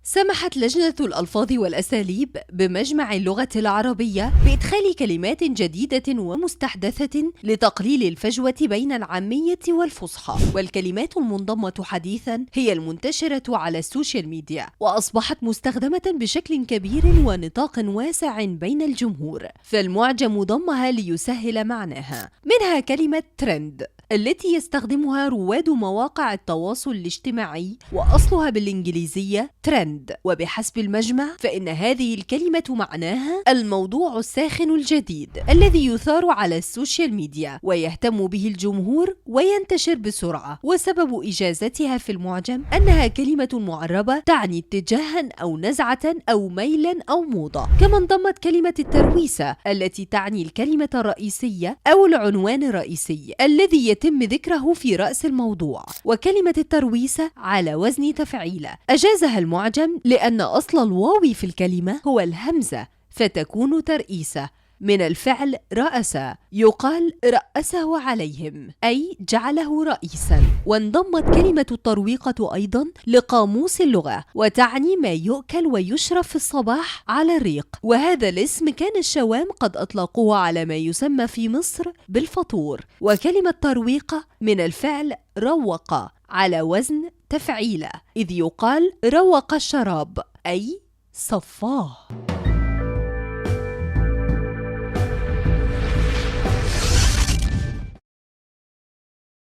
سمحت لجنة الألفاظ والأساليب بمجمع اللغة العربية بإدخال كلمات جديدة ومستحدثة لتقليل الفجوة بين العامية والفصحى، والكلمات المنضمة حديثاً هي المنتشرة على السوشيال ميديا، وأصبحت مستخدمة بشكل كبير ونطاق واسع بين الجمهور، فالمعجم ضمها ليسهل معناها. منها كلمة ترند التي يستخدمها رواد مواقع التواصل الاجتماعي، وأصلها بالإنجليزية ترند، وبحسب المجمع فإن هذه الكلمة معناها الموضوع الساخن الجديد الذي يثار على السوشيال ميديا ويهتم به الجمهور وينتشر بسرعة، وسبب إجازتها في المعجم أنها كلمة معربة تعني اتجاها أو نزعة أو ميلا أو موضة. كما انضمت كلمة الترويسة التي تعني الكلمة الرئيسية أو العنوان الرئيسي الذي يتم ذكره في رأس الموضوع، وكلمة الترويسة على وزن تفعيلة أجازها المعجم لأن أصل الواو في الكلمة هو الهمزة فتكون ترئيسة من الفعل رأس، يقال رأسه عليهم أي جعله رئيسا. وانضمت كلمة الترويقة أيضا لقاموس اللغة وتعني ما يؤكل ويشرب في الصباح على الريق، وهذا الاسم كان الشوام قد أطلقوه على ما يسمى في مصر بالفطور. وكلمة ترويقة من الفعل روق على وزن تفعيلة، إذ يقال روق الشراب أي صفاه.